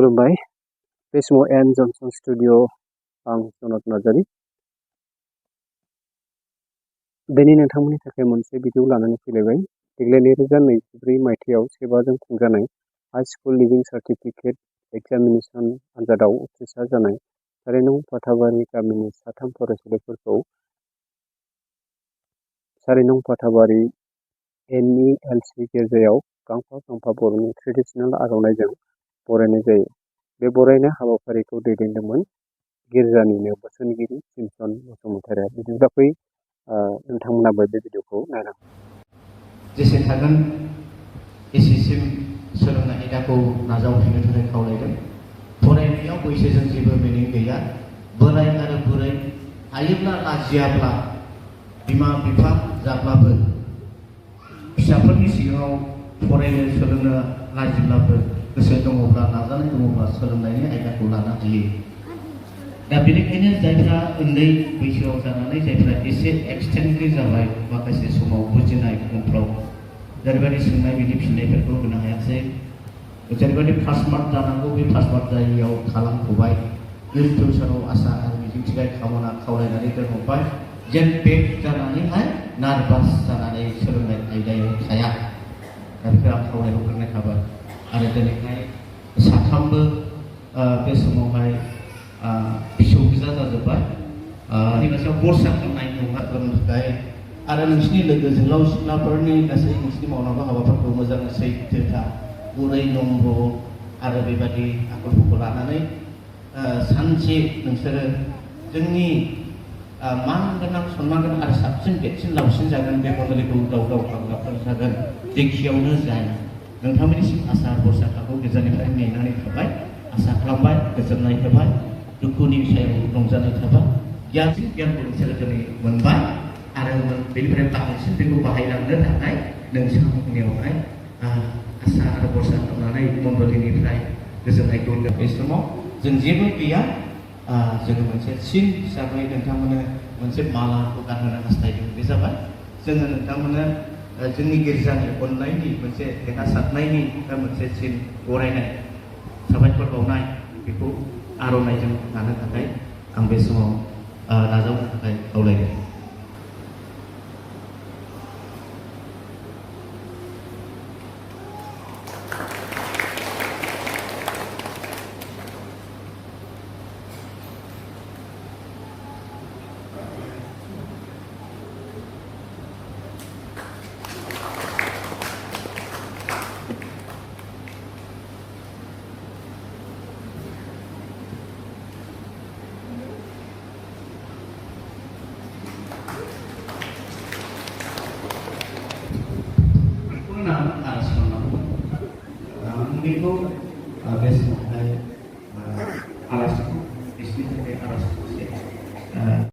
खुलुमबाय बे समाव एन जनसन स्टुडिअ आं जनत नार्जारि दिनै नोंथांमोननि थाखाय मोनसे भिडिअ लानानै फैलायबाय देग्लाय 2024 मायथाइयाव सेबाजों खुंजानाय हाई स्कुल लिभिं सार्टिफिकेट एग्जामिनेशन आनजादाव उथ्रिसार जानाय सारिनं फाथाबारि गामिनि साथाम फरायसालिफोरखौ सारिनं फाथाबारि NELC गिर्जायाव गांफा बर'नि ट्रेडिशनेल आर'नाइजों बरायनाय जायो। बे बरायनाय हाबाफारिखौ दैदेनदोंमोन गिर्जानिनो बोसोनगिरि सिमसन बसुमतारी। बिदिब्ला फै नोंथांमोनाबो बे भिडिअखौ नायनांगौ। जेसे थागोन एसेसिम सोलोंनाय आयदाखौ नाजावफिननो थाखाय खावलायदों। फरायनायाव बैसोजों जेबो मिनिं गैया। बोराय आरो बुरै हायोब्ला लाजियाब्ला बिमा बिफा जाब्लाबो फिसाफोरनि सिगाङाव फरायनो सोलोंनो लाजिब्लाबो गोसो दङब्ला नाजानाय दङब्ला सोलोंनायनि आयदाखौ लानो हायो। दा बेनिखायनो जायफ्रा उन्दै बैसोआव जानानै जायफ्रा एसे एक्सटेन्डलि जाबाय माखासे समाव बुजिनाय उनफ्राव जेरैबायदि सोंनाय बिदि फिननायफोरखौ होनो हायासै, जेरैबायदि फार्स्ट मार्क जानांगौ बे फार्स्ट मार्क जायैयाव खालामखबाय, इयुन फिउचाराव आसा आरो मिजिंथिनाय खामना खावलायनानै दोनहरबाय जेन बेक जानानैहाय नार्भास जानानै सोलोंनाय आयदायाव थाया। दा बेखौ आं खावलायहरग्रोनाय थाबाय। आरो दिनैहाय साथामबो बे समावहाय फिसौ फिसा जाजोब्बाय। सायाव बरसा खालामनाय नङा खालामनो थाखाय आरो नोंसिनि लोगो जोहोलाव सिख्लाफोरनि गासै नोंसिनि मावनांगौ हाबाफोरखौ मोजाङै सैथोथा गुरै नम्र आरो बेबायदि आखलफोरखौ लानानै सानसे नोंसोरो जोंनि मान गोनां सन्मान गोनां आरो साबसिन देरसिन लावसिन जागोन। बे बदलिखौ दाव खालामग्राफोर जागोन जेखियावनो जाया। नोंथांमोननिसिम आसा भरसाखौ गिर्जानिफ्राय नेनानै थाबाय, आसा खालामबाय, गोजोननाय होबाय, दुखुनि सायाव रंजानाय थाबाय। गियानखौ नोंसोरो दिनै मोनबाय आरो बेनिफ्राय बांसिन बेखौ बाहायलांनो थाखाय नोंथांमोननियावहाय आसा आरो भरसा खालामनानै मण्डलिनिफ्राय गोजोननायखौ बे समाव जों जेबो गैया। जोङो मोनसे सिन हिसाबै नोंथांमोननो मोनसे मालाखौ गानहोनो हास्थायदों। बे जाबाय जोङो नोंथांमोननो जोंनि गिर्जानि अननायनि मोनसे देरहासारनायनि मोनसे सिन बरायनाय साबायखर बावनाय बेखौ आर'नाइजों लानो थाखाय आं बे समाव नाजावनो थाखाय खावलायदों। बेखौ बे समावहाय